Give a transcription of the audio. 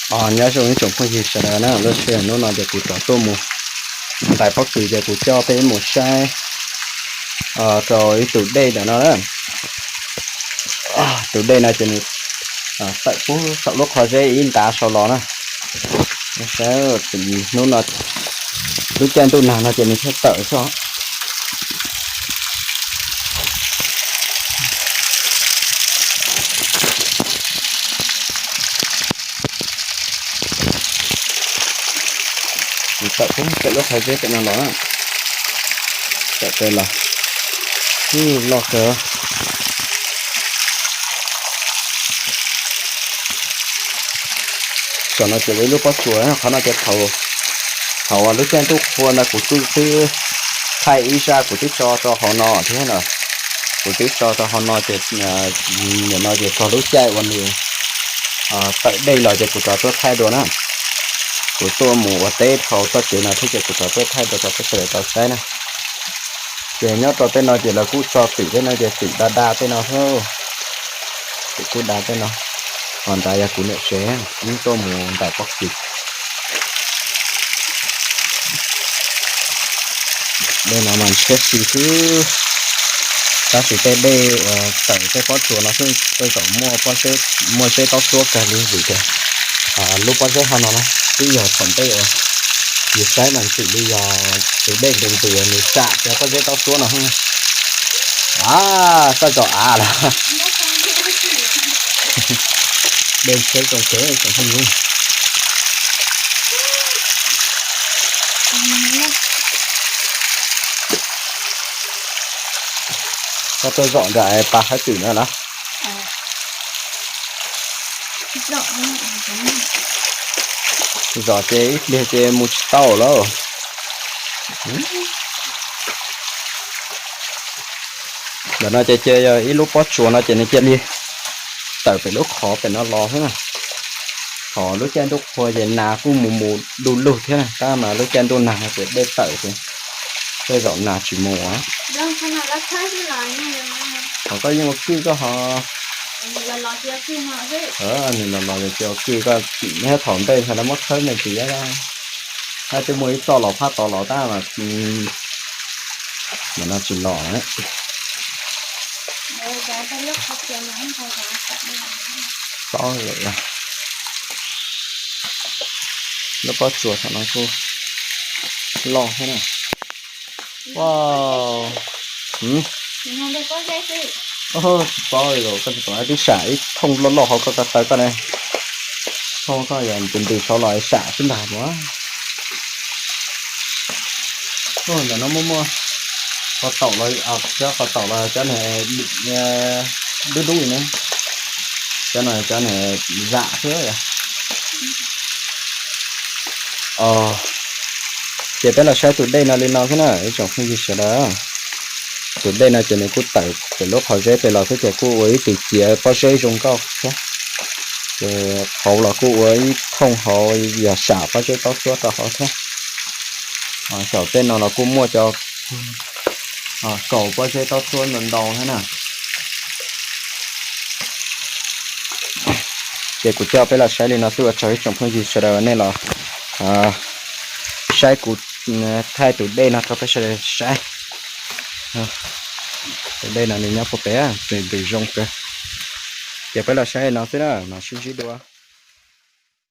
Nyob zoo ib tsoom phooj ywg sawv daws na, lub sij hawm hnub no ces kuv rov tuaj mus ntais pob kws ces kuv coj peb mus saib rau ib tus dej ntawm no na. Tus dej no ces nws tawm puag saum lub qhov zeb ib ntav saud los na. Saib hnub no lub caij ntuj nag no ces nws thiaj tawm xwb. Nws tawm puag saum lub qhov zeb pem no los, tawm pem los, loj kawg. Tom no ces ua ib lub pob tsuas, qhov no ces thaum, thaum lub caij ntuj qhua ntawd kuv twb, twb thaij ib zaj kuv twb tso rau hauv no thiab na. Kuv twb tso rau hauv no ces nim no ces txog lub caij uas nws tawm dej los ces kuv rov tuaj thaij dua na. Kuv tuaj mus ua teb dhau txoj kev no thiab ces kuv rov tuaj thaij dua rau peb sawv daws tau saib na. Ces nyob rau tej no ces lawv kuj tso twm tej no ces twm da da tej no xwb. Twm kuj da tej no. Ho nrad yog kuv niam tsev, wb tuaj mus ntais pob kws. Dej no mas ntshiab si xwb. Tab sis tej dej uas tawm tej pob tsuas no xwb tej zaum muaj pob zeb, muaj zeb taub tuab kawg li vim tias lub pob zeb hauv no na twb yog thaum ntej uas yus saib mas ntxim li yog tus dej ntws ntws nws sam cov pob zeb taub tuab no. A, koj zom av los. Dej ntshiab zoo kawg tsoom phooj ywg. Koj tuaj zom nram pas hawv twm no los? Zom ces ib pliag ces mus tsis tau lawm. Ntawm no ces cia yog ib lub pob tsuas no ces nws cia li tawm pem lub qhov pem no los xwb na. Thaum lub caij ntuj qhua ces nas kuj mus mus du lug thiab na, tab mas lub caij ntuj nag no ces dej tawm ces tej zaum nas tsis mus. Thaum koj yeej ua kwj koj ho, nws los los ces cia ua kwj koj, nyob thaum ntej ntshai lawv muab khawb me ntsis, hab twb muaj ib txoj los phab tod los tab mas nim no tsis los. Txob lawm, lub pob tsuas thaum no kuj loj thiab na. Tsis paub li, koj tsis pom twb sam ib thooj loj loj hauv koj ko taw koj ne. Thooj koj yog ntws ntws saud los sam xwb ntag mas. Ntawm no muaj muaj qhov taum los, cov qhov taum los cov niag dub dub na. Cov no cov niag zam xwb. Ces peb los saib tus dej no li no xwb na ib tsoom phooj ywg sawv daws. Tus dej no ces nws kuj tawm pem lub qhov zeb pem los xwb ces kuj ua ib tus ciav pob zeb zoo nkauj thiab. Ces hauv los kuj ua ib thooj hauv yog sam pob zeb taub tuab rau hauv thiab. Saum tej no los kuj muaj cov kaus pob zeb taub tuab ntau ntau thiab na. Ces kuv coj peb los saib li no xwb ua tsaug ib tsoom phooj ywg sawv daws nej los saib kuv thaij tus dej no rau peb sawv daws saib. Tus dej no nws nyob puag pem, ntws zoo kawg. Ces peb los saib li no xwb na, mam sib ntsib dua.